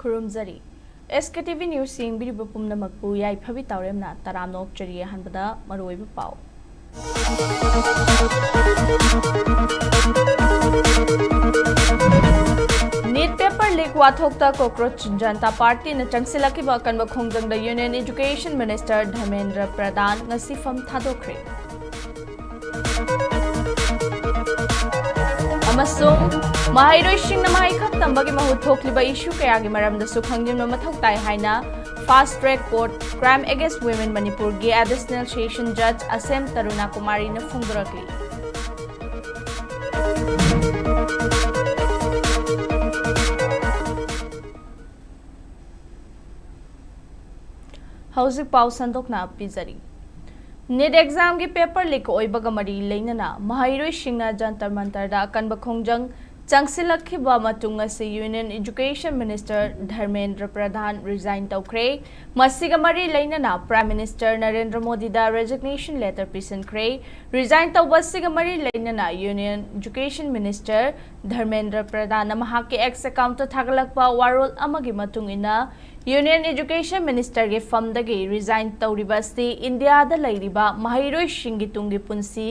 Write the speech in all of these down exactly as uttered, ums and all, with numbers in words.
ꯈꯨꯔꯨꯝꯖꯔꯤ꯫ ꯑꯦꯁ ꯀꯦ T V News ꯌꯦꯡꯕꯤꯔꯤꯕ ꯄꯨꯝꯅꯃꯛꯄꯨ ꯌꯥꯏꯐꯕꯤ ꯇꯥꯎꯔꯦꯝꯅ ꯇꯔꯥꯝꯅ ꯑꯣꯛꯆꯔꯤ꯫ ꯑꯍꯥꯟꯕꯗ ꯃꯔꯨꯑꯣꯏꯕ ꯄꯥꯎ꯫ NEET paper leak ꯋꯥꯊꯣꯛꯇ Cockroach Janata Partyꯅ ꯆꯪꯁꯤꯜꯂꯛꯈꯤꯕ ꯑꯀꯟꯕ ꯈꯣꯡꯖꯪꯗ Union Education Minister ꯙꯔꯃꯦꯟꯗ꯭ꯔ ꯄ꯭ꯔꯙꯥꯟ ꯉꯁꯤ ꯐꯝ ꯊꯥꯗꯣꯛꯈ꯭ꯔꯦ꯫ ꯑꯃꯁꯨꯡ ꯃꯍꯩꯔꯣꯏꯁꯤꯡꯅ ꯃꯍꯩ ꯈꯛ ꯇꯝꯕꯒꯤ ꯃꯍꯨꯠ ꯊꯣꯛꯂꯤꯕ issue ꯀꯌꯥꯒꯤ ꯃꯔꯝꯗꯁꯨ ꯈꯪꯖꯤꯟꯕ ꯃꯊꯧ ꯇꯥꯏ ꯍꯥꯏꯅ Fast Track Court Crime Against Women ꯃꯅꯤꯄꯨꯔꯒꯤ Additional Session Judge ꯑꯁꯦꯝ ꯇꯔꯨꯅꯥ ꯀꯨꯃꯥꯔꯤꯅ ꯐꯣꯡꯗꯣꯔꯛꯂꯤ꯫ ꯍꯧꯖꯤꯛ ꯄꯥꯎ ꯁꯟꯗꯣꯛꯅ ꯄꯤꯖꯔꯤ꯫ NEET examꯒꯤ paper leak ꯑꯣꯏꯕꯒ ꯃꯔꯤ ꯂꯩꯅꯅ ꯃꯍꯩꯔꯣꯏꯁꯤꯡꯅ ꯖꯟꯇꯔ ꯃꯟꯇꯔꯗ ꯑꯀꯟꯕ ꯈꯣꯡꯖꯪ ꯆꯪꯁꯤꯜꯂꯛꯈꯤꯕ ꯃꯇꯨꯡ ꯑꯁꯤ Union Education Minister ꯙꯔꯃꯦꯟꯗ꯭ꯔ ꯄ꯭ꯔꯙꯥꯟ resign ꯇꯧꯈ꯭ꯔꯦ꯫ ꯃꯁꯤꯒ ꯃꯔꯤ ꯂꯩꯅꯅ Prime Minister Narendra ꯃꯣꯗꯤꯗ resignation letter ꯄꯤꯁꯤꯟꯈ꯭ꯔꯦ꯫ Resign ꯇꯧꯕ ꯑꯁꯤꯒ ꯃꯔꯤ ꯂꯩꯅꯅ Union Education Minister ꯙꯔꯃꯦꯟꯗ꯭ꯔ ꯄ꯭ꯔꯙꯥꯟꯅ ꯃꯍꯥꯛꯀꯤ X accountꯇ ꯊꯥꯒꯠꯂꯛꯄ ꯋꯥꯔꯣꯜ ꯑꯃꯒꯤ ꯃꯇꯨꯡ ꯏꯟꯅ, Union Education Ministerꯒꯤ ꯐꯝꯗꯒꯤ resign ꯇꯧꯔꯤꯕ ꯑꯁꯤ ꯏꯟꯗꯤꯌꯥꯗ ꯂꯩꯔꯤꯕ ꯃꯍꯩꯔꯣꯏꯁꯤꯡꯒꯤ ꯇꯨꯡꯒꯤ ꯄꯨꯟꯁꯤ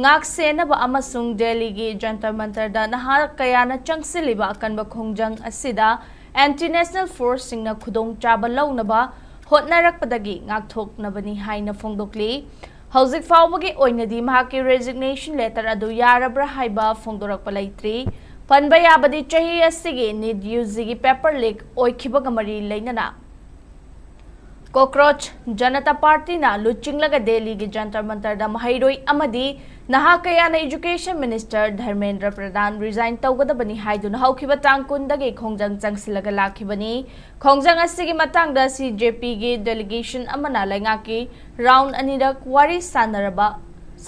ꯉꯥꯛ ꯁꯦꯟꯅꯕ ꯑꯃꯁꯨꯡ ꯗꯦꯜꯂꯤꯒꯤ ꯖꯟꯇꯔ ꯃꯟꯇꯔꯗ ꯅꯍꯥ ꯀꯌꯥꯅ ꯆꯪꯁꯤꯜꯂꯤꯕ ꯑꯀꯟꯕ ꯈꯣꯡꯖꯪ ꯑꯁꯤꯗ anti national forceꯁꯤꯡꯅ ꯈꯨꯗꯣꯡꯆꯥꯕ ꯂꯧꯅꯕ ꯍꯣꯠꯅꯔꯛꯄꯗꯒꯤ ꯉꯥꯛꯊꯣꯛꯅꯕꯅꯤ ꯍꯥꯏꯅ ꯐꯣꯡꯗꯣꯛꯂꯤ꯫ ꯍꯧꯖꯤꯛ ꯐꯥꯎꯕꯒꯤ ꯑꯣꯏꯅꯗꯤ ꯃꯍꯥꯛꯀꯤ resignation letter ꯑꯗꯨ ꯌꯥꯔꯕ꯭ꯔꯥ ꯍꯥꯏꯕ ꯐꯣꯡꯗꯣꯔꯛꯄ ꯂꯩꯇ꯭ꯔꯤ꯫ ꯄꯟꯕ ꯌꯥꯕꯗꯤ ꯆꯍꯤ ꯑꯁꯤꯒꯤ NEET UGꯒꯤ paper leak ꯑꯣꯏꯈꯤꯕꯒ ꯃꯔꯤ ꯂꯩꯅꯅ Cockroach Janata Partyꯅ ꯂꯨꯆꯤꯡꯂꯒ ꯗꯦꯜꯂꯤꯒꯤ ꯖꯟꯇꯔ ꯃꯟꯇꯔꯗ ꯃꯍꯩꯔꯣꯏ ꯑꯃꯗꯤ ꯅꯍꯥ ꯀꯌꯥꯅ Education Minister ꯙꯔꯃꯦꯟꯗ꯭ꯔ ꯄ꯭ꯔꯙꯥꯟ resign ꯇꯧꯒꯗꯕꯅꯤ ꯍꯥꯏꯗꯨꯅ ꯍꯧꯈꯤꯕ ꯇꯥꯡ ꯀꯨꯟꯗꯒꯤ ꯈꯣꯡꯖꯪ ꯆꯪꯁꯤꯜꯂꯒ ꯂꯥꯛꯈꯤꯕꯅꯤ꯫ ꯈꯣꯡꯖꯪ ꯑꯁꯤꯒꯤ ꯃꯇꯥꯡꯗ CJPꯒꯤ delegation ꯑꯃꯅ ꯂꯩꯉꯥꯛꯀꯤ round ꯑꯅꯤꯔꯛ ꯋꯥꯔꯤ ꯁꯥꯟꯅꯔꯕ,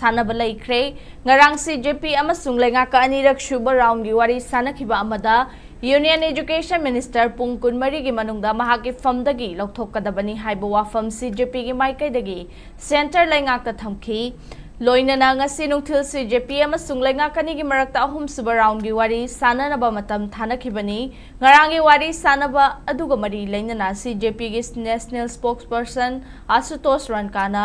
ꯁꯥꯟꯅꯕ ꯂꯩꯈ꯭ꯔꯦ꯫ ꯉꯔꯥꯡ CJP ꯑꯃꯁꯨꯡ ꯂꯩꯉꯥꯛꯀ ꯑꯅꯤꯔꯛ ꯁꯨꯕ roundꯒꯤ ꯋꯥꯔꯤ ꯁꯥꯟꯅꯈꯤꯕ ꯑꯃꯗ Union Education Minister ꯄꯨꯡ ꯀꯨꯟꯃꯔꯤꯒꯤ ꯃꯅꯨꯡꯗ ꯃꯍꯥꯛꯀꯤ ꯐꯝꯗꯒꯤ ꯂꯧꯊꯣꯛꯀꯗꯕꯅꯤ ꯍꯥꯏꯕ ꯋꯥꯐꯝ CJPꯒꯤ ꯃꯥꯏꯀꯩꯗꯒꯤ centre ꯂꯩꯉꯥꯛꯇ ꯊꯝꯈꯤ꯫ ꯂꯣꯏꯅꯅ ꯉꯁꯤ ꯅꯨꯡꯊꯤꯜ ꯁꯤ ꯖꯦ ꯄꯤ ꯑꯃꯁꯨꯡ ꯂꯩꯉꯥꯛ ꯑꯅꯤꯒꯤ ꯃꯔꯛꯇ ꯑꯍꯨꯝꯁꯨꯕ ꯔꯥꯎꯟꯒꯤ ꯋꯥꯔꯤ ꯁꯥꯟꯅꯅꯕ ꯃꯇꯝ ꯊꯥꯅꯈꯤꯕꯅꯤ꯫ ꯉꯔꯥꯡꯒꯤ ꯋꯥꯔꯤ ꯁꯥꯟꯅꯕ ꯑꯗꯨꯒ ꯃꯔꯤ ꯂꯩꯅꯅ ꯁꯤ ꯖꯦ ꯄꯤꯒꯤ national ꯁ꯭ꯄꯣꯛꯁꯄꯔꯁꯟ ꯑꯁꯨꯇꯣꯁ ꯔꯟꯀꯥꯅ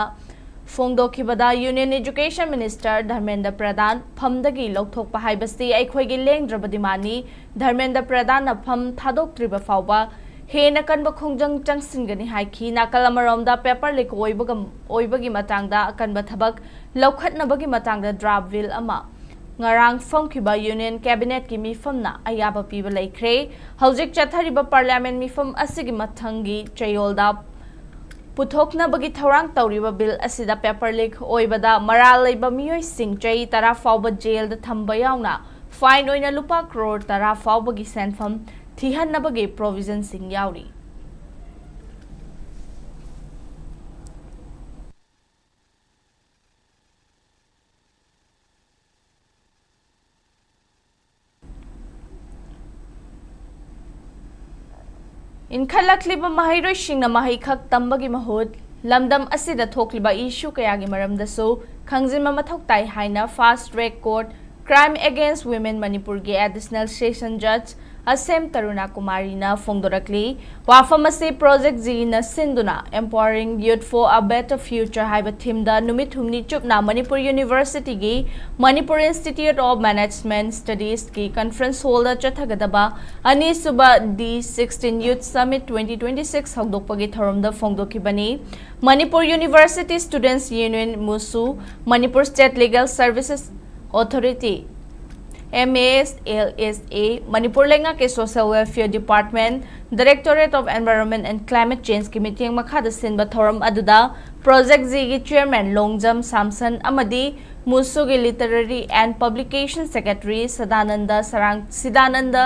ꯐꯣꯡꯗꯣꯛꯈꯤꯕꯗ, union education minister Dharmendra ꯄ꯭ꯔꯙꯥꯟ ꯐꯝꯗꯒꯤ ꯂꯧꯊꯣꯛꯄ ꯍꯥꯏꯕꯁꯤ ꯑꯩꯈꯣꯏꯒꯤ ꯂꯦꯡꯗ꯭ꯔꯕ ꯗꯤꯃꯥꯟꯅꯤ꯫ ꯙꯔꯃꯦꯟꯗ꯭ꯔ ꯄ꯭ꯔꯙꯥꯟꯅ ꯐꯝ ꯊꯥꯗꯣꯛꯇ꯭ꯔꯤꯕ ꯐꯥꯎꯕ ꯍꯦꯟꯅ ꯀꯟꯕ ꯈꯣꯡꯖꯪ ꯆꯪꯁꯤꯟꯒꯅꯤ ꯍꯥꯏꯈꯤ꯫ ꯅꯥꯀꯜ ꯑꯃꯔꯣꯝꯗ, ꯄꯦꯄꯔ ꯂꯤꯛ ꯑꯣꯏꯕꯒ, ꯑꯣꯏꯕꯒꯤ ꯃꯇꯥꯡꯗ ꯑꯀꯟꯕ ꯊꯕꯛ ꯂꯧꯈꯠꯅꯕꯒꯤ ꯃꯇꯥꯡꯗ ꯗ꯭ꯔꯥꯐ ꯕꯤꯜ ꯑꯃ ꯉꯔꯥꯡ ꯐꯝꯈꯤꯕ ꯌꯨꯅꯤꯌꯟ ꯀꯦꯕꯤꯅꯦꯠꯀꯤ ꯃꯤꯐꯝꯅ ꯑꯌꯥꯕ ꯄꯤꯕ ꯂꯩꯈ꯭ꯔꯦ꯫ ꯍꯧꯖꯤꯛ ꯆꯠꯊꯔꯤꯕ ꯄꯥꯔꯂꯤꯌꯥꯃꯦꯟ ꯃꯤꯐꯝ ꯑꯁꯤꯒꯤ ꯃꯊꯪꯒꯤ ꯆꯌꯣꯜꯗ ꯄꯨꯊꯣꯛꯅꯕꯒꯤ ꯊꯧꯔꯥꯡ ꯇꯧꯔꯤꯕ ꯕꯤꯜ ꯑꯁꯤꯗ ꯄꯦꯄꯔ ꯂꯤꯛ ꯑꯣꯏꯕꯗ ꯃꯔꯥꯜ ꯂꯩꯕ ꯃꯤꯑꯣꯏꯁꯤꯡ ꯆꯍꯤ ꯇꯔꯥ ꯐꯥꯎꯕ ꯖꯦꯜꯗ ꯊꯝꯕ ꯌꯥꯎꯅ ꯐꯥꯏꯟ ꯑꯣꯏꯅ ꯂꯨꯄꯥ ꯀ꯭ꯔꯣꯔ ꯇꯔꯥ ꯐꯥꯎꯕꯒꯤ ꯁꯦꯟꯐꯝ ꯊꯤꯍꯟꯅꯕꯒꯤ ꯄ꯭ꯔꯣꯚꯤꯖꯟꯁꯤꯡ ꯌꯥꯎꯔꯤ꯫ ꯏꯟꯈꯠꯂꯛꯂꯤꯕ ꯃꯍꯩꯔꯣꯏꯁꯤꯡꯅ ꯃꯍꯩ ꯈꯛ ꯇꯝꯕꯒꯤ ꯃꯍꯨꯠ, ꯂꯝꯗꯝ ꯑꯁꯤꯗ ꯊꯣꯛꯂꯤꯕ ꯏꯁꯨ ꯀꯌꯥꯒꯤ ꯃꯔꯝꯗꯁꯨ ꯈꯪꯖꯤꯟꯕ ꯃꯊꯧ ꯇꯥꯏ ꯍꯥꯏꯅ Fast Track Court Crime Against Women ꯃꯅꯤꯄꯨꯔꯒꯤ ꯑꯦꯗꯤꯁꯅꯦꯜ ꯁꯦꯁꯟ ꯖꯖ ꯑꯁꯦꯝ ꯇꯔꯨꯅꯥ ꯀꯨꯃꯥꯔꯤꯅ ꯐꯣꯡꯗꯣꯔꯛꯂꯤ꯫ ꯋꯥꯐꯝ ꯑꯁꯤ ꯄ꯭ꯔꯣꯖꯦꯛ ꯖꯤꯅ ꯁꯤꯟꯗꯨꯅ Empowering Youth for a Better Future ꯍꯥꯏꯕ ꯊꯤꯝꯗ ꯅꯨꯃꯤꯠ ꯍꯨꯝꯅꯤ ꯆꯨꯞꯅ ꯃꯅꯤꯄꯨꯔ ꯌꯨꯅꯤꯚꯔꯁꯤꯇꯤꯒꯤ Manipur Institute of Management Studiesꯀꯤ ꯀꯟꯐꯔꯦꯟꯁ ꯍꯣꯜꯗ ꯆꯠꯊꯒꯗꯕ ꯑꯅꯤꯁꯨꯕ the sixteen Youth Summit twenty twenty six ꯍꯧꯗꯣꯛꯄꯒꯤ ꯊꯧꯔꯝꯗ ꯐꯣꯡꯗꯣꯛꯈꯤꯕꯅꯤ꯫ ꯃꯅꯤꯄꯨꯔ ꯌꯨꯅꯤꯚꯔꯁꯤꯇꯤ ꯁ꯭ꯇꯨꯗꯦꯟꯠꯁ ꯌꯨꯅꯤꯌꯟ, ꯃꯨꯁꯨ, Manipur state legal services authority, M A S L S A, Manipur ꯂꯩꯉꯥꯛꯀꯤ social welfare department, Directorate of Environment and Climate Changeꯀꯤ ꯃꯤꯠꯌꯦꯡ ꯃꯈꯥꯗ ꯁꯤꯟꯕ ꯊꯧꯔꯝ ꯑꯗꯨꯗ ꯄ꯭ꯔꯣꯖꯦꯛ ꯖꯤꯒꯤ ꯆꯤꯌꯔꯃꯦꯟ ꯂꯣꯡꯖꯝ ꯁꯥꯝꯁꯟ ꯑꯃꯗꯤ ꯃꯨꯁꯨꯒꯤ literary and publication secretary Sadananda ꯁꯔꯥꯡ-, ꯁꯤꯗꯥꯅꯟꯗ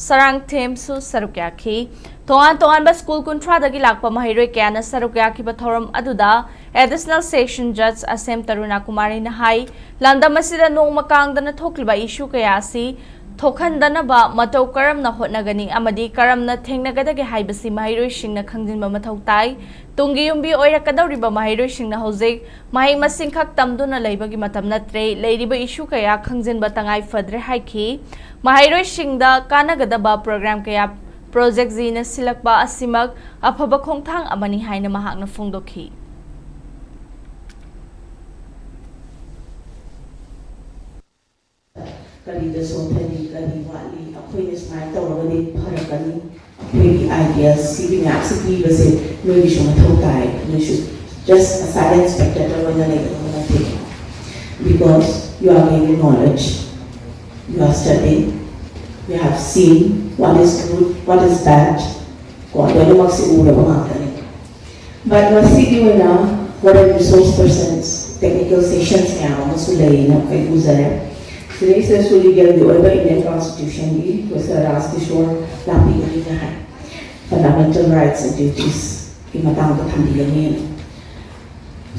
ꯁꯔꯥꯡꯊꯦꯝꯁꯨ ꯁꯔꯨꯛ ꯌꯥꯈꯤ꯫ ꯇꯣꯉꯥꯟ ꯇꯣꯉꯥꯟꯕ ꯁ꯭ꯀꯨꯜ ꯀꯨꯟꯊ꯭ꯔꯥꯗꯒꯤ ꯂꯥꯛꯄ ꯃꯍꯩꯔꯣꯏ ꯀꯌꯥꯅ ꯁꯔꯨꯛ ꯌꯥꯈꯤꯕ ꯊꯧꯔꯝ ꯑꯗꯨꯗ ꯑꯦꯗꯤꯁꯅꯦꯜ ꯁꯦꯁꯟ ꯖꯖ ꯑꯁꯦꯝ ꯇꯔꯨꯅꯥ ꯀꯨꯃꯥꯔꯤꯅ ꯍꯥꯏ, ꯂꯝꯗꯝ ꯑꯁꯤꯗ ꯅꯣꯡꯃ ꯀꯥꯡꯗꯅ ꯊꯣꯛꯂꯤꯕ ꯏꯁꯨ ꯀꯌꯥ ꯑꯁꯤ ꯊꯣꯛꯍꯟꯗꯅꯕ ꯃꯇꯧ ꯀꯔꯝꯅ ꯍꯣꯠꯅꯒꯅꯤ ꯑꯃꯗꯤ ꯀꯔꯝꯅ ꯊꯦꯡꯅꯒꯗꯒꯦ ꯍꯥꯏꯕꯁꯤ ꯃꯍꯩꯔꯣꯏꯁꯤꯡꯅ ꯈꯪꯖꯤꯟꯕ ꯃꯊꯧ ꯇꯥꯏ꯫ ꯇꯨꯡꯒꯤ ꯌꯨꯝꯕꯤ ꯑꯣꯏꯔꯛꯀꯗꯧꯔꯤꯕ ꯃꯍꯩꯔꯣꯏꯁꯤꯡꯅ ꯍꯧꯖꯤꯛ ꯃꯍꯩ ꯃꯁꯤꯡ ꯈꯛ ꯇꯝꯗꯨꯅ ꯂꯩꯕꯒꯤ ꯃꯇꯝ ꯅꯠꯇ꯭ꯔꯦ꯫ ꯂꯩꯔꯤꯕ ꯏꯁꯨ ꯀꯌꯥ ꯈꯪꯖꯤꯟꯕ ꯇꯉꯥꯏ ꯐꯗ꯭ꯔꯦ ꯍꯥꯏꯈꯤ꯫ ꯃꯍꯩꯔꯣꯏꯁꯤꯡꯗ ꯀꯥꯟꯅꯒꯗꯕ ꯄ꯭ꯔꯣꯒ꯭ꯔꯥꯝ ꯀꯌꯥ ꯄ꯭ꯔꯣꯖꯦꯛ ꯖꯤꯅ ꯁꯤꯜꯂꯛꯄ ꯑꯁꯤꯃꯛ ꯑꯐꯕ ꯈꯣꯡꯊꯥꯡ ꯑꯃꯅꯤ ꯍꯥꯏꯅ ꯃꯍꯥꯛꯅ ꯐꯣꯡꯗꯣꯛꯈꯤ꯫ ꯀꯔꯤꯗ ꯁꯣꯟꯊꯔꯤ, ꯀꯔꯤ ꯋꯥꯠꯂꯤ, ꯑꯩꯈꯣꯏꯅ ꯁꯨꯃꯥꯏꯅ ꯇꯧꯔꯒꯗꯤ ꯐꯔꯛꯀꯅꯤ, ꯑꯩꯈꯣꯏꯒꯤ ꯑꯥꯏꯗꯤꯌꯥꯁ ꯁꯤꯒꯤ ꯃꯌꯥꯝꯁꯤ ꯄꯤꯕꯁꯦ ꯅꯣꯏꯒꯤꯁꯨ ꯃꯊꯧ ꯇꯥꯏ꯫ ꯅꯣꯏꯁꯨ just a silent spectator ꯑꯣꯏꯅ ꯂꯩꯒꯗꯕ ꯅꯠꯇꯦ꯫ Because you are gaining knowledge, you are studying, you have seen what is good, what is bad, ꯀꯣ, ꯂꯣꯏꯅꯃꯛꯁꯤ ꯎꯔꯕ ꯉꯥꯛꯇꯅꯤ꯫ But ꯉꯁꯤꯒꯤ ꯑꯣꯏꯅ what are resource persons, technical sessions ꯃꯌꯥꯝ ꯑꯃꯁꯨ ꯂꯩꯅ ꯑꯩ ꯎꯖꯔꯦ꯫ ꯁꯤꯗꯩꯁꯤꯗꯁꯨ ꯂꯤꯒꯦꯜꯒꯤ ꯑꯣꯏꯕ ꯏꯟꯗꯤꯌꯟ ꯀꯣꯟꯁꯇꯤꯇ꯭ꯌꯨꯁꯟꯒꯤ ꯄ꯭ꯔꯣꯐꯦꯁꯔ ꯔꯥꯖ ꯀꯤꯁꯣꯔ ꯂꯥꯛꯄꯤꯒꯅꯤꯅ ꯍꯥꯏ꯫ Fundamental rights and duties ꯀꯤ ꯃꯇꯥꯡꯗ ꯊꯝꯕꯤꯒꯅꯤꯅ꯫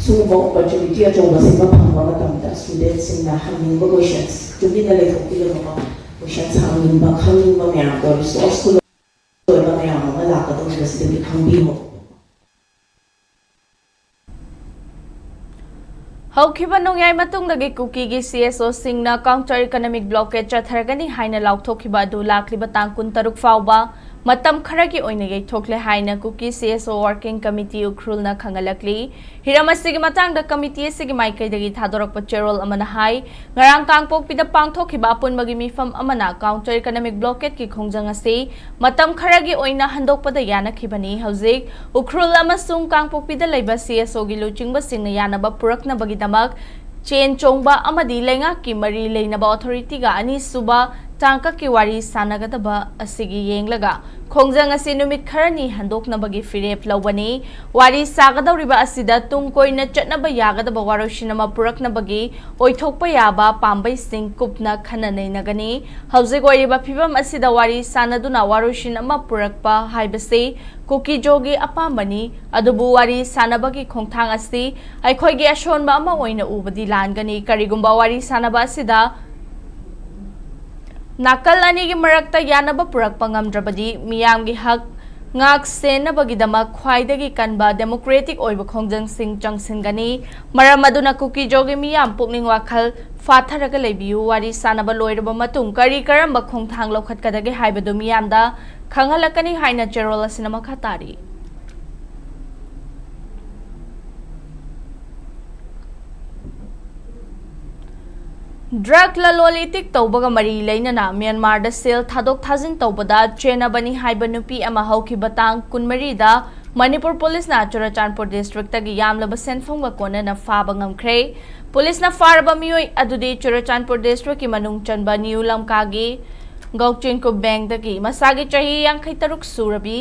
ꯁꯤꯒꯨꯝꯕ ꯑꯣꯄꯣꯔꯆꯨꯅꯤꯇꯤ ꯑꯆꯧꯕꯁꯤꯃ ꯐꯪꯕ ꯃꯇꯝꯗ ꯁ꯭ꯇꯨꯗꯦꯟꯠꯁꯤꯡꯅ ꯍꯪꯅꯤꯡꯕ ꯀꯣꯏꯁꯟꯁ, ꯇꯨꯃꯤꯟꯅ ꯂꯩꯊꯣꯛꯄꯤꯒꯅꯨꯀꯣ꯫ ꯀꯣꯏꯁꯟꯁ ꯍꯪꯅꯤꯡꯕ, ꯈꯪꯅꯤꯡꯕ ꯃꯌꯥꯝꯗꯣ ꯔꯤꯁꯣꯔꯁꯐꯨꯜ ꯑꯣꯏꯕ ꯃꯌꯥꯝ ꯑꯃ ꯂꯥꯛꯀꯗꯧꯔꯤꯕꯁꯤꯗꯒꯤ ꯈꯪꯕꯤꯌꯣ꯫ ꯍꯧꯈꯤꯕ ꯅꯣꯡꯌꯥꯏ ꯃꯇꯨꯡꯗꯒꯤ ꯀꯨꯀꯤꯒꯤ ꯁꯤ ꯑꯦꯁ ꯑꯣꯁꯤꯡꯅ ꯀꯥꯎꯟꯇꯔ ꯏꯀꯣꯅꯣꯃꯤꯛ ꯕ꯭ꯂꯣꯀꯦꯠ ꯆꯠꯊꯔꯒꯅꯤ ꯍꯥꯏꯅ ꯂꯥꯎꯊꯣꯛꯈꯤꯕ ꯑꯗꯨ ꯂꯥꯛꯂꯤꯕ ꯇꯥꯡ ꯀꯨꯟꯇꯔꯨꯛ ꯐꯥꯎꯕ ꯃꯇꯝ ꯈꯔꯒꯤ ꯑꯣꯏꯅ ꯌꯩꯊꯣꯛꯂꯦ ꯍꯥꯏꯅ ꯀꯨꯀꯤ ꯁꯤ ꯑꯦꯁ ꯑꯣ ꯋꯥꯔꯀꯤꯡ ꯀꯃꯤꯇꯤ ꯎꯈ꯭ꯔꯨꯜꯅ ꯈꯪꯍꯜꯂꯛꯂꯤ꯫ ꯍꯤꯔꯝ ꯑꯁꯤꯒꯤ ꯃꯇꯥꯡꯗ ꯀꯃꯤꯇꯤ ꯑꯁꯤꯒꯤ ꯃꯥꯏꯀꯩꯗꯒꯤ ꯊꯥꯗꯣꯔꯛꯄ ꯆꯦꯔꯣꯜ ꯑꯃꯅ ꯍꯥꯏ, ꯉꯔꯥꯡ ꯀꯥꯡꯄꯣꯛꯄꯤꯗ ꯄꯥꯡꯊꯣꯛꯈꯤꯕ ꯑꯄꯨꯟꯕꯒꯤ ꯃꯤꯐꯝ ꯑꯃꯅ ꯀꯥꯎꯟꯇꯔ ꯏꯀꯣꯅꯣꯃꯤꯛ ꯕ꯭ꯂꯣꯀꯦꯠꯀꯤ ꯈꯣꯡꯖꯪ ꯑꯁꯤ ꯃꯇꯝ ꯈꯔꯒꯤ ꯑꯣꯏꯅ ꯍꯟꯗꯣꯛꯄꯗ ꯌꯥꯅꯈꯤꯕꯅꯤ꯫ ꯍꯧꯖꯤꯛ ꯎꯈ꯭ꯔꯨꯜ ꯑꯃꯁꯨꯡ ꯀꯥꯡꯄꯣꯛꯄꯤꯗ ꯂꯩꯕ ꯁꯤ ꯑꯦꯁ ꯑꯣꯒꯤ ꯂꯨꯆꯤꯡꯕꯁꯤꯡꯅ ꯌꯥꯅꯕ ꯄꯨꯔꯛꯅꯕꯒꯤꯗꯃꯛ ꯆꯦꯟ ꯆꯣꯡꯕ ꯑꯃꯗꯤ ꯂꯩꯉꯥꯛꯀꯤ ꯃꯔꯤ ꯂꯩꯅꯕ ꯑꯣꯊꯣꯔꯤꯇꯤꯒ ꯑꯅꯤꯁꯨꯕ ꯇꯥꯡꯀꯛꯀꯤ ꯋꯥꯔꯤ ꯁꯥꯟꯅꯒꯗꯕ ꯑꯁꯤꯒꯤ ꯌꯦꯡꯂꯒ ꯈꯣꯡꯖꯪ ꯑꯁꯤ ꯅꯨꯃꯤꯠ ꯈꯔꯅꯤ ꯍꯟꯗꯣꯛꯅꯕꯒꯤ ꯐꯤꯔꯦꯞ ꯂꯧꯕꯅꯤ꯫ ꯋꯥꯔꯤ ꯁꯥꯒꯗꯧꯔꯤꯕ ꯑꯁꯤꯗ ꯇꯨꯡ ꯀꯣꯏꯅ ꯆꯠꯅꯕ ꯌꯥꯒꯗꯕ ꯋꯥꯔꯣꯏꯁꯤꯟ ꯑꯃ ꯄꯨꯔꯛꯅꯕꯒꯤ ꯑꯣꯏꯊꯣꯛꯄ ꯌꯥꯕ ꯄꯥꯝꯕꯩꯁꯤꯡ ꯀꯨꯞꯅ ꯈꯟꯅ ꯅꯩꯅꯒꯅꯤ꯫ ꯍꯧꯖꯤꯛ ꯑꯣꯏꯔꯤꯕ ꯐꯤꯕꯝ ꯑꯁꯤꯗ ꯋꯥꯔꯤ ꯁꯥꯟꯅꯗꯨꯅ ꯋꯥꯔꯣꯏꯁꯤꯟ ꯑꯃ ꯄꯨꯔꯛꯄ ꯍꯥꯏꯕꯁꯤ ꯀꯨꯀꯤꯖꯣꯒꯤ ꯑꯄꯥꯝꯕꯅꯤ, ꯑꯗꯨꯕꯨ ꯋꯥꯔꯤ ꯁꯥꯟꯅꯕꯒꯤ ꯈꯣꯡꯊꯥꯡ ꯑꯁꯤ ꯑꯩꯈꯣꯏꯒꯤ ꯑꯁꯣꯟꯕ ꯑꯃ ꯑꯣꯏꯅ ꯎꯕꯗꯤ ꯂꯥꯟꯒꯅꯤ꯫ ꯀꯔꯤꯒꯨꯝꯕ ꯋꯥꯔꯤ ꯁꯥꯟꯅꯕ ꯑꯁꯤꯗ ꯅꯥꯀꯜ ꯑꯅꯤꯒꯤ ꯃꯔꯛꯇ ꯌꯥꯅꯕ ꯄꯨꯔꯛꯄ ꯉꯝꯗ꯭ꯔꯕꯗꯤ ꯃꯤꯌꯥꯝꯒꯤ ꯍꯛ ꯉꯥꯛ ꯁꯦꯟꯅꯕꯒꯤꯗꯃꯛ ꯈ꯭ꯋꯥꯏꯗꯒꯤ ꯀꯟꯕ democratic ꯑꯣꯏꯕ ꯈꯣꯡꯖꯪꯁꯤꯡ ꯆꯪꯁꯤꯟꯒꯅꯤ꯫ ꯃꯔꯝ ꯑꯗꯨꯅ ꯀꯨꯀꯤꯖꯣꯒꯤ ꯃꯤꯌꯥꯝ ꯄꯨꯛꯅꯤꯡ ꯋꯥꯈꯜ ꯐꯥꯊꯔꯒ ꯂꯩꯕꯤꯌꯨ꯫ ꯋꯥꯔꯤ ꯁꯥꯅꯕ ꯂꯣꯏꯔꯕ ꯃꯇꯨꯡ ꯀꯔꯤ ꯀꯔꯝꯕ ꯈꯣꯡꯊꯥꯡ ꯂꯧꯈꯠꯀꯗꯒꯦ ꯍꯥꯏꯕꯗꯨ ꯃꯤꯌꯥꯝꯗ ꯈꯪꯍꯜꯂꯛꯀꯅꯤ ꯍꯥꯏꯅ ꯆꯦꯔꯣꯜ ꯑꯁꯤꯅ ꯃꯈꯥ ꯇꯥꯔꯤ꯫ ꯗ꯭ꯔꯒ ꯂꯂꯣꯟ ꯏꯇꯤꯛ ꯇꯧꯕꯒ ꯃꯔꯤ ꯂꯩꯅꯅ ꯃ꯭ꯌꯥꯟꯃꯥꯔꯗ ꯁꯦꯜ ꯊꯥꯗꯣꯛ ꯊꯥꯖꯤꯟ ꯇꯧꯕꯗ ꯆꯦꯟꯅꯕꯅꯤ ꯍꯥꯏꯕ ꯅꯨꯄꯤ ꯑꯃ ꯍꯧꯈꯤꯕ ꯇꯥꯡ ꯀꯨꯟꯃꯔꯤꯗ ꯃꯅꯤꯄꯨꯔ ꯄꯨꯂꯤꯁꯅ ꯆꯨꯔꯆꯥꯟꯄꯨꯔ ꯗꯤꯁꯇ꯭ꯔꯤꯛꯇꯒꯤ ꯌꯥꯝꯂꯕ ꯁꯦꯟꯐꯝꯒ ꯀꯣꯟꯅꯅ ꯐꯥꯕ ꯉꯝꯈ꯭ꯔꯦ꯫ ꯄꯨꯂꯤꯁꯅ ꯐꯥꯔꯕ ꯃꯤꯑꯣꯏ ꯑꯗꯨꯗꯤ ꯆꯨꯔꯆꯥꯟꯄꯨꯔ ꯗꯤꯁꯇ꯭ꯔꯤꯛꯀꯤ ꯃꯅꯨꯡ ꯆꯟꯕ ꯅ꯭ꯌꯨ ꯂꯝꯀꯥꯒꯤ ꯒꯧꯆꯤꯟꯀꯨ ꯕꯦꯡꯗꯒꯤ ꯃꯁꯥꯒꯤ ꯆꯍꯤ ꯌꯥꯡꯈꯩ ꯇꯔꯨꯛ ꯁꯨꯔꯕꯤ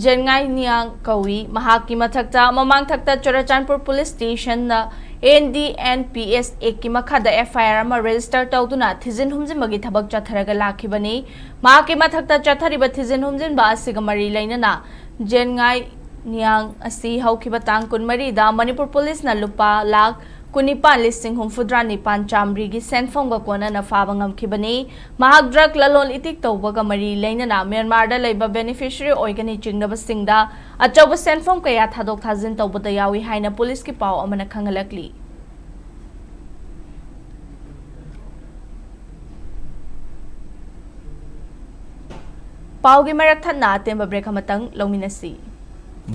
ꯖꯦꯟꯉꯥꯏ ꯅꯤꯌꯥꯡ ꯀꯧꯏ꯫ ꯃꯍꯥꯛꯀꯤ ꯃꯊꯛꯇ ꯃꯃꯥꯡꯊꯛꯇ ꯆꯨꯔꯆꯥꯟꯄꯨꯔ ꯄꯨꯂꯤꯁ ꯁ꯭ꯇꯦꯁꯟꯅ N D N P S Act ꯀꯤ ꯃꯈꯥꯗ F I R ꯑꯃ ꯔꯦꯖꯤꯁꯇꯔ ꯇꯧꯗꯨꯅ ꯊꯤꯖꯤꯟ ꯍꯨꯝꯖꯤꯟꯕꯒꯤ ꯊꯕꯛ ꯆꯠꯊꯔꯒ ꯂꯥꯛꯈꯤꯕꯅꯤ꯫ ꯃꯍꯥꯛꯀꯤ ꯃꯊꯛꯇ ꯆꯠꯊꯔꯤꯕ ꯊꯤꯖꯤꯟ ꯍꯨꯝꯖꯤꯟꯕ ꯑꯁꯤꯒ ꯃꯔꯤ ꯂꯩꯅꯅ ꯖꯦꯟꯉꯥꯏ ꯅꯤꯌꯥꯡ ꯑꯁꯤ ꯍꯧꯈꯤꯕ ꯇꯥꯡ ꯀꯨꯟꯃꯔꯤꯗ ꯃꯅꯤꯄꯨꯔ ꯄꯨꯂꯤꯁꯅ ꯂꯨꯄꯥ ꯂꯥꯈ ꯀꯨꯟꯅꯤꯄꯥꯟ ꯂꯤꯁꯤꯡ ꯍꯨꯝꯐꯨꯇꯔꯥ ꯅꯤꯄꯥꯟ ꯆꯥꯃꯔꯤꯒꯤ ꯁꯦꯟꯐꯝꯒ ꯀꯣꯟꯅꯅ ꯐꯥꯕ ꯉꯝꯈꯤꯕꯅꯤ꯫ ꯃꯍꯥꯛ ꯗ꯭ꯔꯒ ꯂꯂꯣꯟ ꯏꯇꯤꯛ ꯇꯧꯕꯒ ꯃꯔꯤ ꯂꯩꯅꯅ ꯃ꯭ꯌꯥꯟꯃꯥꯔꯗ ꯂꯩꯕ beneficiary ꯑꯣꯏꯒꯅꯤ ꯆꯤꯡꯅꯕꯁꯤꯡꯗ ꯑꯆꯧꯕ ꯁꯦꯟꯐꯝ ꯀꯌꯥ ꯊꯥꯗꯣꯛ ꯊꯥꯖꯤꯟ ꯇꯧꯕꯗ ꯌꯥꯎꯏ ꯍꯥꯏꯅ ꯄꯨꯂꯤꯁꯀꯤ ꯄꯥꯎ ꯑꯃꯅ ꯈꯪꯍꯜꯂꯛꯂꯤ꯫ ꯄꯥꯎꯒꯤ ꯃꯔꯛ ꯊꯠꯅ ꯑꯇꯦꯟꯕ break ꯑꯃꯇꯪ ꯂꯧꯃꯤꯟꯅꯁꯤ꯫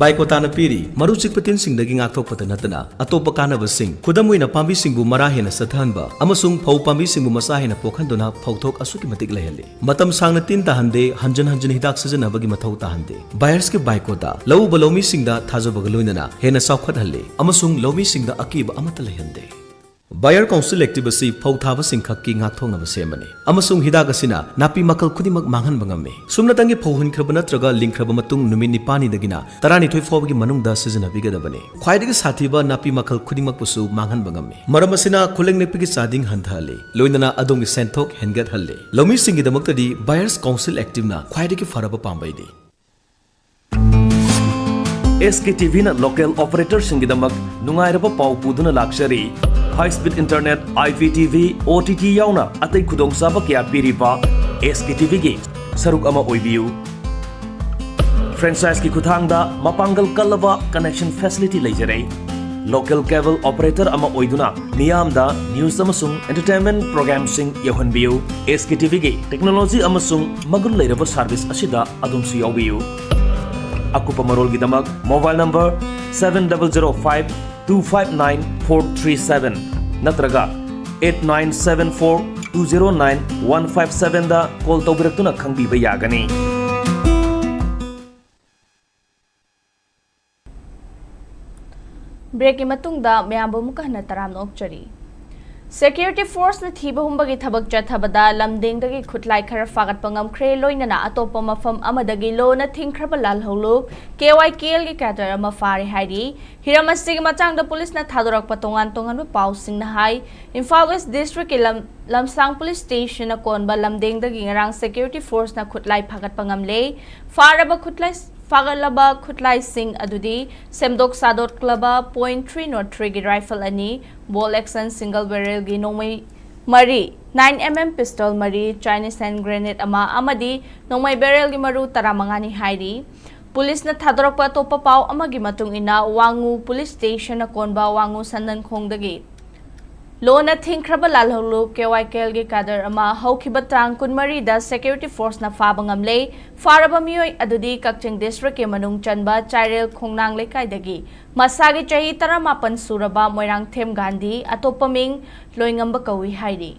ꯕꯥꯏꯀꯣꯇꯥꯅ ꯄꯤꯔꯤ ꯃꯔꯨ ꯆꯤꯛꯄ ꯇꯤꯟꯁꯤꯡꯗꯒꯤ ꯉꯥꯛꯊꯣꯛꯄꯇ ꯅꯠꯇꯅ ꯑꯇꯣꯞꯄ ꯀꯥꯟꯅꯕꯁꯤꯡ, ꯈꯨꯗꯝ ꯑꯣꯏꯅ ꯄꯥꯝꯕꯤꯁꯤꯡꯕꯨ ꯃꯔꯥ ꯍꯦꯟꯅ ꯆꯠꯊꯍꯟꯕ ꯑꯃꯁꯨꯡ ꯐꯧ ꯄꯥꯝꯕꯤꯁꯤꯡꯕꯨ ꯃꯆꯥ ꯍꯦꯟꯅ ꯄꯣꯛꯍꯟꯗꯨꯅ ꯐꯧꯊꯣꯛ ꯑꯁꯨꯛꯀꯤ ꯃꯇꯤꯛ ꯂꯩꯍꯜꯂꯤ꯫ ꯃꯇꯝ ꯁꯥꯡꯅ ꯇꯤꯟ ꯇꯥꯍꯟꯗꯦ, ꯍꯟꯖꯤꯟ ꯍꯟꯖꯤꯟ ꯍꯤꯗꯥꯛ ꯁꯤꯖꯤꯟꯅꯕꯒꯤ ꯃꯊꯧ ꯇꯥꯍꯟꯗꯦ꯫ ꯕꯥꯌꯔꯁꯀꯤ ꯕꯥꯏꯀꯣꯇꯥ ꯂꯧꯎꯕ ꯂꯧꯃꯤꯁꯤꯡꯗ ꯊꯥꯖꯕꯒ ꯂꯣꯏꯅꯅ ꯍꯦꯟꯅ ꯆꯥꯎꯈꯠꯍꯜꯂꯤ ꯑꯃꯁꯨꯡ ꯂꯧꯃꯤꯁꯤꯡꯗ ꯑꯀꯤꯕ ꯑꯃꯠꯇ ꯂꯩꯍꯟꯗꯦ꯫ ꯕꯥꯌꯔ ꯀꯥꯎꯟꯁꯤꯜ ꯑꯦꯛꯇꯤꯚ ꯑꯁꯤ ꯐꯧ ꯊꯥꯕꯁꯤꯡ ꯈꯛꯀꯤ ꯉꯥꯛꯊꯣꯛꯅꯕ ꯁꯦꯝꯕꯅꯤ ꯑꯃꯁꯨꯡ ꯍꯤꯗꯥꯛ ꯑꯁꯤꯅ ꯅꯥꯄꯤ ꯃꯈꯜ ꯈꯨꯗꯤꯡꯃꯛ ꯃꯥꯡꯍꯟꯕ ꯉꯝꯃꯤ꯫ ꯁꯨꯞꯅꯇꯪꯒꯤ ꯐꯧ ꯍꯨꯟꯈ꯭ꯔꯕ ꯅꯠꯇ꯭ꯔꯒ ꯂꯤꯡꯈ꯭ꯔꯕ ꯃꯇꯨꯡ ꯅꯨꯃꯤꯠ ꯅꯤꯄꯥꯜꯅꯤꯗꯒꯤꯅ ꯇꯔꯥꯅꯤꯊꯣꯏ ꯐꯥꯎꯕꯒꯤ ꯃꯅꯨꯡꯗ ꯁꯤꯖꯤꯟꯅꯕꯤꯒꯗꯕꯅꯤ꯫ ꯈ꯭ꯋꯥꯏꯗꯒꯤ ꯁꯥꯊꯤꯕ ꯅꯥꯄꯤ ꯃꯈꯜ ꯈꯨꯗꯤꯡꯃꯛꯄꯨꯁꯨ ꯃꯥꯡꯍꯟꯕ ꯉꯝꯃꯤ꯫ ꯃꯔꯝ ꯑꯁꯤꯅ ꯈꯨꯂꯪ ꯅꯦꯛꯄꯒꯤ ꯆꯥꯗꯤꯡ ꯍꯟꯊꯍꯜꯂꯤ, ꯂꯣꯏꯅꯅ ꯑꯗꯣꯝꯒꯤ ꯁꯦꯟꯊꯣꯛ ꯍꯦꯟꯒꯠꯍꯜꯂꯤ꯫ ꯂꯧꯃꯤꯁꯤꯡꯒꯤꯗꯃꯛꯇꯗꯤ ꯕꯥꯌꯔꯁ ꯀꯥꯎꯟꯁꯤꯜ ꯑꯦꯛꯇꯤꯚꯅ ꯈ꯭ꯋꯥꯏꯗꯒꯤ ꯐꯔꯕ ꯄꯥꯝꯕꯩꯅꯤ꯫ S K T V ꯅ local operatorꯁꯤꯡꯒꯤꯗꯃꯛ ꯅꯨꯡꯉꯥꯏꯔꯕ ꯄꯥꯎ ꯄꯨꯗꯨꯅ ꯂꯥꯛꯆꯔꯤ꯫ High speed internet, I P T V, O T T ꯌꯥꯎꯅ ꯑꯇꯩ ꯈꯨꯗꯣꯡꯆꯥꯕ ꯀꯌꯥ ꯄꯤꯔꯤꯕ S K T Vꯒꯤ ꯁꯔꯨꯛ ꯑꯃ ꯑꯣꯏꯕꯤꯌꯨ꯫ Franchiseꯀꯤ ꯈꯨꯠꯊꯥꯡꯗ ꯃꯄꯥꯡꯒꯜ ꯀꯜꯂꯕ connection facility ꯂꯩꯖꯔꯦ꯫ Local cable operator ꯑꯃ ꯑꯣꯏꯗꯨꯅ ꯃꯤꯌꯥꯝꯗ news ꯑꯃꯁꯨꯡ entertainment programꯁꯤꯡ ꯌꯧꯍꯟꯕꯤꯌꯨ꯫ S K T Vꯒꯤ technology ꯑꯃꯁꯨꯡ ꯃꯒꯨꯟ ꯂꯩꯔꯕ service ꯑꯁꯤꯗ ꯑꯗꯣꯝꯁꯨ ꯌꯥꯎꯕꯤꯌꯨ꯫ ꯑꯀꯨꯞꯄ ꯃꯔꯣꯜꯒꯤꯗꯃꯛ mobile number seven double zero five two five nine four three seven ꯅꯠꯇ꯭ꯔꯒ eight nine seven four two zero nine one five sevenꯗ call ꯇꯧꯕꯤꯔꯛꯇꯨꯅ ꯈꯪꯕꯤꯕ ꯌꯥꯒꯅꯤ꯫ Breakꯀꯤ ꯃꯇꯨꯡꯗ ꯃꯌꯥꯝꯕꯨ ꯑꯃꯨꯛꯀ ꯍꯟꯅ ꯇꯔꯥꯝꯅ ꯑꯣꯛꯆꯔꯤ꯫ Security forceꯅ ꯊꯤꯕ ꯍꯨꯝꯕꯒꯤ ꯊꯕꯛ ꯆꯠꯊꯕꯗ ꯂꯝꯗꯦꯡꯗꯒꯤ ꯈꯨꯠꯂꯥꯏ ꯈꯔ ꯐꯥꯒꯠꯄ ꯉꯝꯈ꯭ꯔꯦ, ꯂꯣꯏꯅꯅ ꯑꯇꯣꯞꯄ ꯃꯐꯝ ꯑꯃꯗꯒꯤ ꯂꯣꯟꯅ ꯊꯤꯡꯈ꯭ꯔꯕ ꯂꯥꯜꯍꯧꯂꯨꯞ K Y K Lꯒꯤ cadre ꯑꯃ ꯐꯥꯔꯦ ꯍꯥꯏꯔꯤ꯫ ꯍꯤꯔꯝ ꯑꯁꯤꯒꯤ ꯃꯇꯥꯡꯗ ꯄꯨꯂꯤꯁꯅ ꯊꯥꯗꯣꯔꯛꯄ ꯇꯣꯉꯥꯟ ꯇꯣꯉꯥꯟꯕ ꯄꯥꯎꯁꯤꯡꯅ ꯍꯥꯏ, ꯏꯝꯐꯥꯜ West Districtꯀꯤ ꯂꯝ-, ꯂꯝꯁꯥꯡ police stationꯅ ꯀꯣꯟꯕ ꯂꯝꯗꯦꯡꯗꯒꯤ ꯉꯔꯥꯡ security forceꯅ ꯈꯨꯠꯂꯥꯏ ꯐꯥꯒꯠꯄ ꯉꯝꯂꯦ꯫ ꯐꯥꯔꯕ ꯈꯨꯠꯂꯥꯏ, ꯐꯥꯒꯠꯂꯕ ꯈꯨꯠꯂꯥꯏꯁꯤꯡ ꯑꯗꯨꯗꯤ ꯁꯦꯝꯗꯣꯛ ꯁꯥꯗꯣꯛꯂꯕ point three nought threeꯒꯤ rifle ꯑꯅꯤ, bolt action single barrelꯒꯤ ꯅꯣꯡꯃꯩ ꯃꯔꯤ, nine M M pistol ꯃꯔꯤ, Chinese hand grenade ꯑꯃ ꯑꯃꯗꯤ ꯅꯣꯡꯃꯩ barrelꯒꯤ ꯃꯔꯨ ꯇꯔꯥꯃꯉꯥꯅꯤ ꯍꯥꯏꯔꯤ꯫ ꯄꯨꯂꯤꯁꯅ ꯊꯥꯗꯣꯔꯛꯄ ꯑꯇꯣꯞꯄ ꯄꯥꯎ ꯑꯃꯒꯤ ꯃꯇꯨꯡ ꯏꯟꯅ, ꯋꯥꯉꯨ police stationꯅ ꯀꯣꯟꯕ ꯋꯥꯉꯨ ꯁꯟꯗꯟꯈꯣꯡꯗꯒꯤ ꯂꯣꯟꯅ ꯊꯤꯡꯈ꯭ꯔꯕ ꯂꯥꯜꯍꯧꯂꯨꯞ K Y K Lꯒꯤ cadre ꯑꯃ ꯍꯧꯈꯤꯕ ꯇꯥꯡ ꯀꯨꯟꯃꯔꯤꯗ security forceꯅ ꯐꯥꯕ ꯉꯝꯂꯦ꯫ ꯐꯥꯔꯕ ꯃꯤꯑꯣꯏ ꯑꯗꯨꯗꯤ ꯀꯛꯆꯤꯡ districtꯀꯤ ꯃꯅꯨꯡ ꯆꯟꯕ ꯆꯥꯏꯔꯦꯜ ꯈꯣꯡꯅꯥꯡ ꯂꯩꯀꯥꯏꯗꯒꯤ ꯃꯁꯥꯒꯤ ꯆꯍꯤ ꯇꯔꯥꯃꯥꯄꯟ ꯁꯨꯔꯕ ꯃꯣꯏꯔꯥꯡꯊꯦꯝ ꯒꯥꯟꯙꯤ, ꯑꯇꯣꯞꯄ ꯃꯤꯡ ꯂꯣꯏꯉꯝꯕ ꯀꯧꯏ ꯍꯥꯏꯔꯤ꯫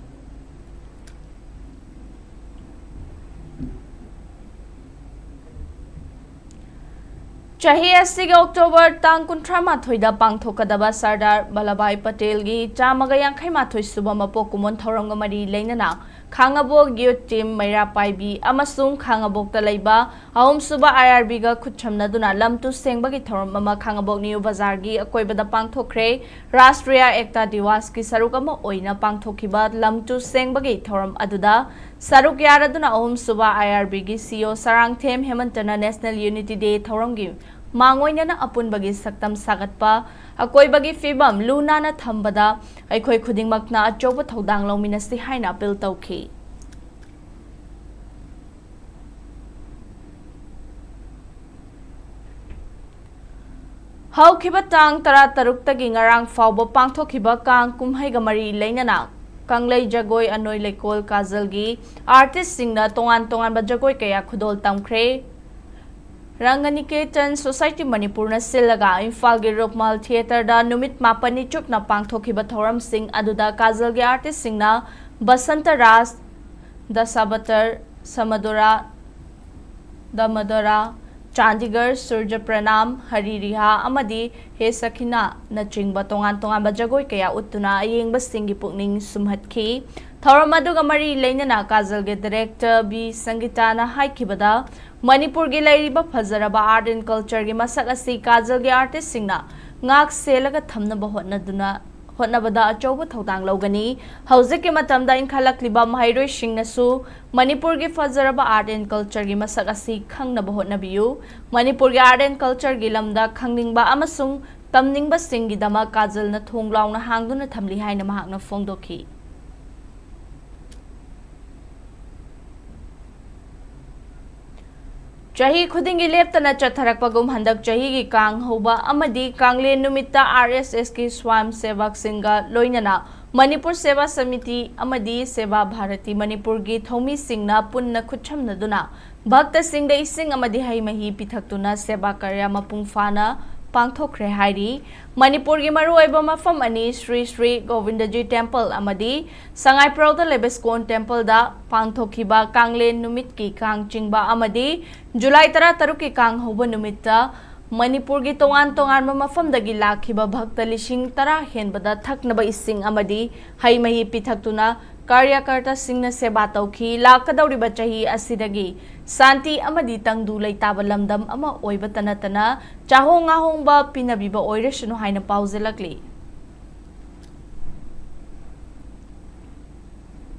ꯆꯍꯤ ꯑꯁꯤꯒꯤ October ꯇꯥꯡ ꯀꯨꯟꯊ꯭ꯔꯥ ꯃꯥꯊꯣꯏꯗ ꯄꯥꯡꯊꯣꯛꯀꯗꯕ ꯁꯔꯗꯥꯔ ꯚꯜꯂꯚꯚꯥꯏ ꯄꯇꯦꯜꯒꯤ ꯆꯥꯝꯃꯒ ꯌꯥꯡꯈꯩ ꯃꯥꯊꯣꯏ ꯁꯨꯕ ꯃꯄꯣꯛ ꯀꯨꯝꯑꯣꯟ ꯊꯧꯔꯝꯒ ꯃꯔꯤ ꯂꯩꯅꯅ ꯈꯥꯉꯕꯣꯛ youth team ꯃꯩꯔꯥ ꯄꯥꯏꯕꯤ ꯑꯃꯁꯨꯡ ꯈꯥꯉꯕꯣꯛꯇ ꯂꯩꯕ ꯑꯍꯨꯝꯁꯨꯕ I R Bꯒ ꯈꯨꯠꯁꯝꯅꯗꯨꯅ ꯂꯝ ꯇꯨ ꯁꯦꯡꯕꯒꯤ ꯊꯧꯔꯝ ꯑꯃ ꯈꯥꯉꯕꯣꯛ ꯅ꯭ꯌꯨ ꯕꯖꯥꯔꯒꯤ ꯑꯀꯣꯏꯕꯗ ꯄꯥꯡꯊꯣꯛꯈ꯭ꯔꯦ꯫ ꯔꯥꯁꯇ꯭ꯔꯤꯌꯥ ꯑꯦꯛꯇꯥ ꯗꯤꯋꯥꯁꯀꯤ ꯁꯔꯨꯛ ꯑꯃ ꯑꯣꯏꯅ ꯄꯥꯡꯊꯣꯛꯈꯤꯕ ꯂꯝ ꯇꯨ ꯁꯦꯡꯕꯒꯤ ꯊꯧꯔꯝ ꯑꯗꯨꯗ ꯁꯔꯨꯛ ꯌꯥꯔꯗꯨꯅ ꯑꯍꯨꯝꯁꯨꯕ I R Bꯒꯤ C E O Sarangthem ꯍꯦꯃꯟꯇꯅ National Unity Day ꯊꯧꯔꯝꯒꯤ ꯃꯥꯡꯑꯣꯏꯅꯅ ꯑꯄꯨꯟꯕꯒꯤ ꯁꯛꯇꯝ ꯁꯥꯒꯠꯄ, ꯑꯀꯣꯏꯕꯒꯤ ꯐꯤꯕꯝ ꯂꯨ ꯅꯥꯟꯅ ꯊꯝꯕꯗ ꯑꯩꯈꯣꯏ ꯈꯨꯗꯤꯡꯃꯛꯅ ꯑꯆꯧꯕ ꯊꯧꯗꯥꯡ ꯂꯧꯃꯤꯟꯅꯁꯤ ꯍꯥꯏꯅ ꯑꯄꯤꯜ ꯇꯧꯈꯤ꯫ ꯍꯧꯈꯤꯕ ꯇꯥꯡ ꯇꯔꯥꯇꯔꯨꯛꯇꯒꯤ ꯉꯔꯥꯡ ꯐꯥꯎꯕ ꯄꯥꯡꯊꯣꯛꯈꯤꯕ ꯀꯥꯡ ꯀꯨꯝꯍꯩꯒ ꯃꯔꯤ ꯂꯩꯅꯅ ꯀꯪꯂꯩ ꯖꯒꯣꯏ ꯑꯅꯣꯏ ꯂꯩꯀꯣꯜ ꯀꯥꯖꯜꯒꯤ ꯑꯥꯔꯇꯤꯁꯁꯤꯡꯅ ꯇꯣꯉꯥꯟ ꯇꯣꯉꯥꯟꯕ ꯖꯒꯣꯏ ꯀꯌꯥ ꯈꯨꯗꯣꯜ ꯇꯝꯈ꯭ꯔꯦ꯫ ꯔꯪꯒꯅꯤꯀꯦꯇꯟ ꯁꯣꯁꯥꯏꯇꯤ ꯃꯅꯤꯄꯨꯔꯅ ꯁꯤꯜꯂꯒ ꯏꯝꯐꯥꯜꯒꯤ ꯔꯨꯛꯃꯥꯜ ꯊꯤꯌꯦꯇꯔꯗ ꯅꯨꯃꯤꯠ ꯃꯥꯄꯟꯅꯤ ꯆꯨꯞꯅ ꯄꯥꯡꯊꯣꯛꯈꯤꯕ ꯊꯧꯔꯝꯁꯤꯡ ꯑꯗꯨꯗ ꯀꯥꯖꯜꯒꯤ ꯑꯥꯔꯇꯤꯁꯁꯤꯡꯅ ꯕꯁꯟꯇ ꯔꯥꯖ, ꯗꯁꯥꯕꯇꯔ, ꯁꯃꯗꯣꯔꯥ, ꯗꯃꯗꯣꯔꯥ, ꯆꯥꯟꯗꯤꯒꯔ, ꯁꯨꯔꯖ ꯄ꯭ꯔꯅꯥꯝ, ꯍꯔꯤ ꯔꯤꯍꯥ ꯑꯃꯗꯤ ꯍꯦ ꯁꯈꯤꯅꯥꯅꯆꯤꯡꯕ ꯇꯣꯉꯥꯟ ꯇꯣꯉꯥꯟꯕ ꯖꯒꯣꯏ ꯀꯌꯥ ꯎꯠꯇꯨꯅ ꯑꯌꯦꯡꯕꯁꯤꯡꯒꯤ ꯄꯨꯛꯅꯤꯡ ꯁꯨꯝꯍꯠꯈꯤ꯫ ꯊꯧꯔꯝ ꯑꯗꯨꯒ ꯃꯔꯤ ꯂꯩꯅꯅ ꯀꯥꯖꯜꯒꯤ ꯗꯤꯔꯦꯛꯇꯔ ꯕꯤ ꯁꯪꯒꯤꯇꯥꯅ ꯍꯥꯏꯈꯤꯕꯗ, ꯃꯅꯤꯄꯨꯔꯒꯤ ꯂꯩꯔꯤꯕ ꯐꯖꯔꯕ ꯑꯥꯔꯠ ꯑꯦꯟ ꯀꯜꯆꯔꯒꯤ ꯃꯁꯛ ꯑꯁꯤ ꯀꯥꯖꯜꯒꯤ ꯑꯥꯔꯇꯤꯁꯁꯤꯡꯅ ꯉꯥꯛ ꯁꯦꯜꯂꯒ ꯊꯝꯅꯕ ꯍꯣꯠꯅꯗꯨꯅ, ꯍꯣꯠꯅꯕꯗ ꯑꯆꯧꯕ ꯊꯧꯗꯥꯡ ꯂꯧꯒꯅꯤ꯫ ꯍꯧꯖꯤꯛꯀꯤ ꯃꯇꯝꯗ ꯏꯟꯈꯠꯂꯛꯂꯤꯕ ꯃꯍꯩꯔꯣꯏꯁꯤꯡꯅꯁꯨ ꯃꯅꯤꯄꯨꯔꯒꯤ ꯐꯖꯔꯕ ꯑꯥꯔꯠ ꯑꯦꯟ ꯀꯜꯆꯔꯒꯤ ꯃꯁꯛ ꯑꯁꯤ ꯈꯪꯅꯕ ꯍꯣꯠꯅꯕꯤꯌꯨ꯫ ꯃꯅꯤꯄꯨꯔꯒꯤ ꯑꯥꯔꯠ ꯑꯦꯟ ꯀꯜꯆꯔꯒꯤ ꯂꯝꯗ ꯈꯪꯅꯤꯡꯕ ꯑꯃꯁꯨꯡ ꯇꯝꯅꯤꯡꯕꯁꯤꯡꯒꯤꯗꯃꯛ ꯀꯥꯖꯜꯅ ꯊꯣꯡ ꯂꯥꯎꯅ ꯍꯥꯡꯗꯨꯅ ꯊꯝꯂꯤ ꯍꯥꯏꯅ ꯃꯍꯥꯛꯅ ꯐꯣꯡꯗꯣꯛꯈꯤ꯫ ꯆꯍꯤ ꯈꯨꯗꯤꯡꯒꯤ ꯂꯦꯞꯇꯅ ꯆꯠꯊꯔꯛꯄꯒꯨꯝ ꯍꯟꯗꯛ ꯆꯍꯤꯒꯤ ꯀꯥꯡ ꯍꯧꯕ ꯑꯃꯗꯤ ꯀꯥꯡꯂꯦꯟ ꯅꯨꯃꯤꯠꯇ ꯑꯥꯔ ꯑꯦꯁ ꯑꯦꯁꯀꯤ ꯁ꯭ꯋꯥꯝ ꯁꯦꯕꯛꯁꯤꯡꯒ ꯂꯣꯏꯅꯅ ꯃꯅꯤꯄꯨꯔ ꯁꯦꯕꯥ ꯁꯃꯤꯇꯤ ꯑꯃꯗꯤ ꯁꯦꯕꯥ ꯚꯥꯔꯇꯤ ꯃꯅꯤꯄꯨꯔꯒꯤ ꯊꯧꯃꯤꯁꯤꯡꯅ ꯄꯨꯟꯅ ꯈꯨꯠꯁꯝꯅꯗꯨꯅ ꯚꯛꯇꯁꯤꯡꯗ ꯏꯁꯤꯡ ꯑꯃꯗꯤ ꯍꯩ ꯃꯍꯤ ꯄꯤꯊꯛꯇꯨꯅ ꯁꯦꯕꯥ ꯀꯔꯌ ꯃꯄꯨꯡ ꯐꯥꯅ ꯄꯥꯡꯊꯣꯛꯈ꯭ꯔꯦ ꯍꯥꯏꯔꯤ꯫ ꯃꯅꯤꯄꯨꯔꯒꯤ ꯃꯔꯨꯑꯣꯏꯕ ꯃꯐꯝ ꯑꯅꯤ, ꯁ꯭ꯔꯤ ꯁ꯭ꯔꯤ ꯒꯣꯕꯤꯟꯗꯖꯤ ꯇꯦꯝꯄꯜ ꯑꯃꯗꯤ ꯁꯉꯥꯏꯄ꯭ꯔꯧꯗ ꯂꯩꯕ ꯏꯁꯀꯣꯟ ꯇꯦꯝꯄꯜꯗ ꯄꯥꯡꯊꯣꯛꯈꯤꯕ ꯀꯥꯡꯂꯦꯟ ꯅꯨꯃꯤꯠꯀꯤ ꯀꯥꯡ ꯆꯤꯡꯕ ꯑꯃꯗꯤ ꯖꯨꯂꯥꯏ ꯇꯔꯥꯇꯔꯨꯛꯀꯤ ꯀꯥꯡ ꯍꯧꯕ ꯅꯨꯃꯤꯠꯇ ꯃꯅꯤꯄꯨꯔꯒꯤ ꯇꯣꯉꯥꯟ ꯇꯣꯉꯥꯟꯕ ꯃꯐꯝꯗꯒꯤ ꯂꯥꯛꯈꯤꯕ ꯚꯛꯇ ꯂꯤꯁꯤꯡ ꯇꯔꯥ ꯍꯦꯟꯕꯗ ꯊꯛꯅꯕ ꯏꯁꯤꯡ ꯑꯃꯗꯤ ꯍꯩ ꯃꯍꯤ ꯄꯤꯊꯛꯇꯨꯅ ꯀꯥꯔꯌꯀꯔꯇꯥꯁꯤꯡꯅ ꯁꯦꯕꯥ ꯇꯧꯈꯤ꯫ ꯂꯥꯛꯀꯗꯧꯔꯤꯕ ꯆꯍꯤ ꯑꯁꯤꯗꯒꯤ ꯁꯥꯟꯇꯤ ꯑꯃꯗꯤ ꯇꯪꯗꯨ ꯂꯩꯇꯥꯕ ꯂꯝꯗꯝ ꯑꯃ ꯑꯣꯏꯕꯇ ꯅꯠꯇꯅ ꯆꯥꯍꯣꯡ ꯉꯥꯍꯣꯡꯕ ꯄꯤꯅꯕꯤꯕ ꯑꯣꯏꯔꯁꯅꯨ ꯍꯥꯏꯅ ꯄꯥꯎꯖꯦꯜꯂꯛꯂꯤ꯫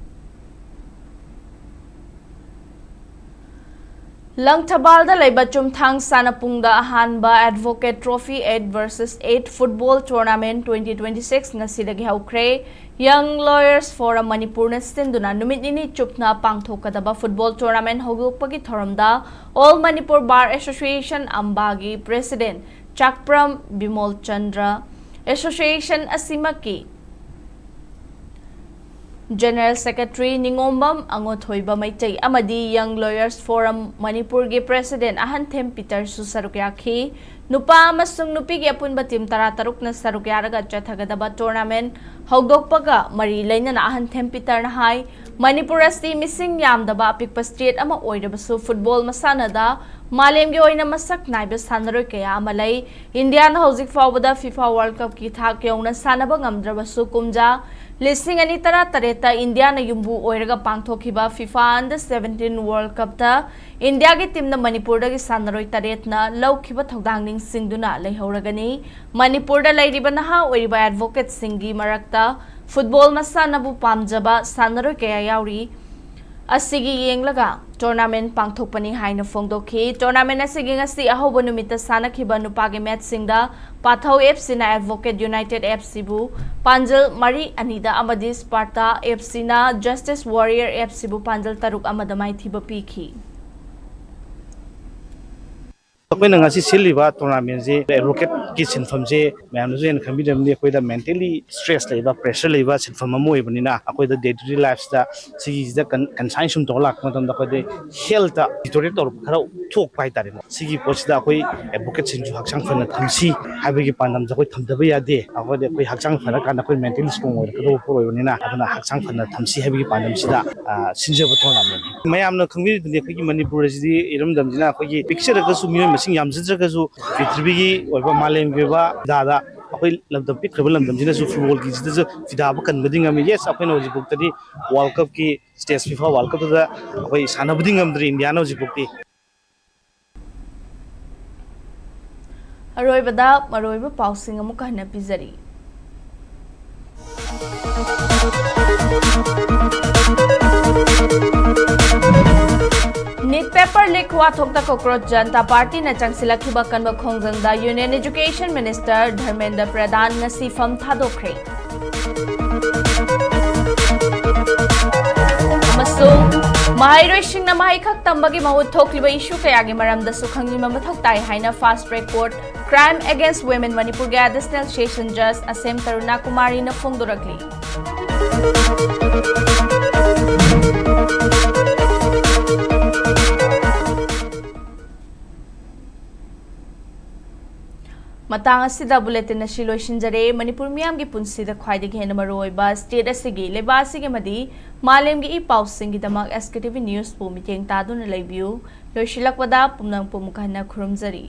ꯂꯪꯊꯕꯥꯜꯗ ꯂꯩꯕ ꯆꯨꯝꯊꯥꯡ ꯁꯥꯟꯅꯄꯨꯡꯗ ꯑꯍꯥꯟꯕ Advocate Trophy eight versus eight Football Tournament twenty twenty-six ꯉꯁꯤꯗꯒꯤ ꯍꯧꯈ꯭ꯔꯦ꯫ Young Lawyers Forum ꯃꯅꯤꯄꯨꯔꯅ ꯁꯤꯟꯗꯨꯅ ꯅꯨꯃꯤꯠ ꯅꯤꯅꯤ ꯆꯨꯞꯅ ꯄꯥꯡꯊꯣꯛꯀꯗꯕ football tournament ꯍꯧꯗꯣꯛꯄꯒꯤ ꯊꯧꯔꯝꯗ All Manipur Bar Association, ꯑꯝꯕꯥꯒꯤ President ꯆꯥꯛꯄ꯭ꯔꯝ Bimol Chandra, association ꯑꯁꯤꯃꯛꯀꯤ General Secretary ꯅꯤꯉꯣꯝꯕꯝ ꯑꯉꯣꯊꯣꯏꯕ Meitei ꯑꯃꯗꯤ Young Lawyers Forum ꯃꯅꯤꯄꯨꯔꯒꯤ President ꯑꯍꯟꯊꯦꯝ ꯄꯤꯇꯔꯁꯨ ꯁꯔꯨꯛ ꯌꯥꯈꯤ꯫ ꯅꯨꯄꯥ ꯑꯃꯁꯨꯡ ꯅꯨꯄꯤꯒꯤ ꯑꯄꯨꯟꯕ team ꯇꯔꯥꯇꯔꯨꯛꯅ ꯁꯔꯨꯛ ꯌꯥꯔꯒ ꯆꯠꯊꯒꯗꯕ tournament ꯍꯧꯗꯣꯛꯄꯒ ꯃꯔꯤ ꯂꯩꯅꯅ ꯑꯍꯟꯊꯦꯝ ꯄꯤꯇꯔꯅ ꯍꯥꯏ, ꯃꯅꯤꯄꯨꯔ ꯑꯁꯤ ꯃꯤꯁꯤꯡ ꯌꯥꯝꯗꯕ ꯑꯄꯤꯛꯄ state ꯑꯃ ꯑꯣꯏꯔꯕꯁꯨ football ꯃꯁꯥꯟꯅꯗ ꯃꯥꯂꯦꯝꯒꯤ ꯑꯣꯏꯅ ꯃꯁꯛ ꯅꯥꯏꯕ ꯁꯥꯟꯅꯔꯣꯏ ꯀꯌꯥ ꯑꯃ ꯂꯩ꯫ ꯏꯟꯗꯤꯌꯥꯅ ꯍꯧꯖꯤꯛ ꯐꯥꯎꯕꯗ FIFA World Cupꯀꯤ ꯊꯥꯛ ꯌꯧꯅ ꯁꯥꯟꯅꯕ ꯉꯝꯗ꯭ꯔꯕꯁꯨ, ꯀꯨꯝꯖꯥ ꯂꯤꯁꯤꯡ ꯑꯅꯤ ꯇꯔꯥꯇꯔꯦꯠꯇ ꯏꯟꯗꯤꯌꯥꯅ ꯌꯨꯝꯕꯨ ꯑꯣꯏꯔꯒ ꯄꯥꯡꯊꯣꯛꯈꯤꯕ FIFA Under seventeen World Cupꯇ ꯏꯟꯗꯤꯌꯥꯒꯤ teamꯅ ꯃꯅꯤꯄꯨꯔꯗꯒꯤ ꯁꯥꯟꯅꯔꯣꯏ ꯇꯔꯦꯠꯅ ꯂꯧꯈꯤꯕ ꯊꯧꯗꯥꯡ ꯅꯤꯡꯁꯤꯡꯗꯨꯅ ꯂꯩꯍꯧꯔꯒꯅꯤ꯫ ꯃꯅꯤꯄꯨꯔꯗ ꯂꯩꯔꯤꯕ ꯅꯍꯥ ꯑꯣꯏꯔꯤꯕ advocateꯁꯤꯡꯒꯤ ꯃꯔꯛꯇ football ꯃꯁꯥꯟꯅꯕꯨ ꯄꯥꯝꯖꯕ ꯁꯥꯟꯅꯔꯣꯏ ꯀꯌꯥ ꯌꯥꯎꯔꯤ꯫ ꯑꯁꯤꯒꯤ ꯌꯦꯡꯂꯒ tournament ꯄꯥꯡꯊꯣꯛꯄꯅꯤ ꯍꯥꯏꯅ ꯐꯣꯡꯗꯣꯛꯈꯤ꯫ Tournament ꯑꯁꯤꯒꯤ ꯉꯁꯤ ꯑꯍꯧꯕ ꯅꯨꯃꯤꯠꯇ ꯁꯥꯟꯅꯈꯤꯕ ꯅꯨꯄꯥꯒꯤ matchꯁꯤꯡꯗ ꯄꯥꯊꯧ FCꯅ Advocate United FCꯕꯨ ꯄꯥꯟꯖꯜ ꯃꯔꯤ ꯑꯅꯤꯗ ꯑꯃꯗꯤ Sparta FCꯅ Justice Warrior FCꯕꯨ ꯄꯥꯟꯖꯜ ꯇꯔꯨꯛ ꯑꯃꯗ ꯃꯥꯏꯊꯤꯕ ꯄꯤꯈꯤ꯫ ꯑꯩꯈꯣꯏꯅ ꯉꯁꯤ ꯁꯤꯜꯂꯤꯕ tournamentꯁꯤ advocateꯀꯤ ꯁꯤꯟꯐꯝꯁꯦ ꯃꯌꯥꯝꯅꯁꯨ ꯍꯦꯟꯅ ꯈꯪꯕꯤꯔꯝꯅꯤ꯫ ꯑꯩꯈꯣꯏꯗ mentally stress ꯂꯩꯕ, pressure ꯂꯩꯕ ꯁꯤꯟꯐꯝ ꯑꯃ ꯑꯣꯏꯕꯅꯤꯅ, ꯑꯩꯈꯣꯏꯗ day to day lifeꯁꯤꯗ ꯁꯤꯒꯤꯁꯤꯗ con-, concern ꯁꯨꯝ ꯇꯧꯔ ꯂꯥꯛꯄ ꯃꯇꯝꯗ, ꯑꯩꯈꯣꯏꯗ healthꯇ deteriorate ꯇꯧꯔꯛꯄ ꯈꯔ ꯊꯣꯛꯄ ꯍꯥꯏꯇꯥꯔꯦꯀꯣ꯫ ꯁꯤꯒꯤ ꯄꯣꯠꯁꯤꯗ ꯑꯩꯈꯣꯏ advocateꯁꯤꯡꯁꯨ ꯍꯛꯆꯥꯡ ꯐꯅ ꯊꯝꯁꯤ ꯍꯥꯏꯕꯒꯤ ꯄꯥꯟꯗꯝꯁꯦ ꯑꯩꯈꯣꯏ ꯊꯝꯗꯕ ꯌꯥꯗꯦ꯫ ꯑꯩꯈꯣꯏꯗꯤ, ꯑꯩꯈꯣꯏ ꯍꯛꯆꯥꯡ ꯐꯔꯀꯥꯟꯗ ꯑꯩꯈꯣꯏ mentally strong ꯑꯣꯏꯔꯛꯀꯗꯧꯕ ꯄꯣꯠ ꯑꯣꯏꯕꯅꯤꯅ, ꯑꯗꯨꯅ ꯍꯛꯆꯥꯡ ꯐꯅ ꯊꯝꯁꯤ ꯍꯥꯏꯕꯒꯤ ꯄꯥꯟꯗꯝꯁꯤꯗ, ꯑ, ꯁꯤꯟꯖꯕ tournamentꯅꯤ꯫ ꯃꯌꯥꯝꯅ ꯈꯪꯕꯤꯔꯤꯗꯨꯅꯤ, ꯑꯩꯈꯣꯏꯒꯤ ꯃꯅꯤꯄꯨꯔ ꯑꯁꯤꯗꯤ, ꯏꯔꯝꯗꯝꯁꯤꯅ ꯑꯩꯈꯣꯏꯒꯤ ꯄꯤꯛꯆꯔꯒꯁꯨ, ꯃꯤꯑꯣꯏ ꯃꯁꯤꯡ ꯌꯥꯝꯖꯗ꯭ꯔꯒꯁꯨ, ꯄ꯭ꯔꯤꯊꯤꯕꯤꯒꯤ ꯑꯣꯏꯕ, ꯃꯥꯂꯦꯝꯒꯤ ꯑꯣꯏꯕ ꯐꯤꯗꯥꯗ ꯑꯩꯈꯣꯏ ꯂꯝꯗꯝ, ꯄꯤꯛꯈ꯭ꯔꯕ ꯂꯝꯗꯝꯁꯤꯅꯁꯨ footballꯒꯤꯁꯤꯗꯁꯨ ꯐꯤꯗꯥꯕ ꯀꯟꯕꯗꯤ ꯉꯝꯃꯤ꯫ Yes, ꯑꯩꯈꯣꯏꯅ ꯍꯧꯖꯤꯛꯐꯥꯎꯗꯗꯤ World Cupꯀꯤ stage, FIFA World Cupꯇꯨꯗ ꯑꯩꯈꯣꯏ ꯁꯥꯟꯅꯕꯗꯤ ꯉꯝꯗ꯭ꯔꯤ, ꯏꯟꯗꯤꯌꯥꯅ ꯍꯧꯖꯤꯛꯐꯥꯎꯗꯤ꯫ ꯑꯔꯣꯏꯕꯗ ꯃꯔꯨꯑꯣꯏꯕ ꯄꯥꯎꯁꯤꯡ ꯑꯃꯨꯛꯀ ꯍꯟꯅ ꯄꯤꯖꯔꯤ꯫ NEET paper ꯈꯨꯋꯥꯊꯣꯛꯇ ꯀꯣꯀ꯭ꯔꯣꯆ ꯖꯅꯇꯥ ꯄꯥꯔꯇꯤꯅ ꯆꯪꯁꯤꯜꯂꯛꯈꯤꯕ ꯀꯟꯕ ꯈꯣꯡꯖꯪꯗ Union Education Minister ꯙꯔꯃꯦꯟꯗ꯭ꯔ ꯄ꯭ꯔꯙꯥꯟ ꯉꯁꯤ ꯐꯝ ꯊꯥꯗꯣꯛꯈ꯭ꯔꯦ꯫ ꯑꯃꯁꯨꯡ ꯃꯍꯩꯔꯣꯏꯁꯤꯡꯅ ꯃꯍꯩꯈꯛ ꯇꯝꯕꯒꯤ ꯃꯍꯨꯠ ꯊꯣꯛꯂꯤꯕ ꯏꯁꯨ ꯀꯌꯥꯒꯤ ꯃꯔꯝꯗꯁꯨ ꯈꯪꯖꯤꯟꯕ ꯃꯊꯧ ꯇꯥꯏ ꯍꯥꯏꯅ Fast Track Court Crime Against Women ꯃꯅꯤꯄꯨꯔꯒꯤ Additional Session Judge ꯑꯁꯦꯝ ꯀꯔꯨꯅꯥ ꯀꯨꯃꯥꯔꯤꯅ ꯐꯣꯡꯗꯣꯔꯛꯂꯤ꯫ ꯃꯇꯥꯡ ꯑꯁꯤꯗ ꯕꯨꯂꯦꯇꯤꯟ ꯑꯁꯤ ꯂꯣꯏꯁꯤꯟꯖꯔꯦ꯫ ꯃꯅꯤꯄꯨꯔ ꯃꯤꯌꯥꯝꯒꯤ ꯄꯨꯟꯁꯤꯗ ꯈ꯭ꯋꯥꯏꯗꯒꯤ ꯍꯦꯟꯅ ꯃꯔꯨꯑꯣꯏꯕ ꯁ꯭ꯇꯦꯠ ꯑꯁꯤꯒꯤ ꯂꯩꯕꯥꯛ ꯑꯁꯤꯒꯤ ꯑꯃꯗꯤ ꯃꯥꯂꯦꯝꯒꯤ E ꯄꯥꯎꯁꯤꯡꯒꯤꯗꯃꯛ S K T V News ꯄꯨ ꯃꯤꯠꯌꯦꯡ ꯇꯥꯗꯨꯅ ꯂꯩꯕꯤꯌꯨ꯫ ꯂꯣꯏꯁꯤꯜꯂꯛꯄꯗ ꯄꯨꯝꯅꯃꯛꯄꯨ ꯑꯃꯨꯛ ꯍꯟꯅ ꯈꯨꯔꯨꯝꯖꯔꯤ꯫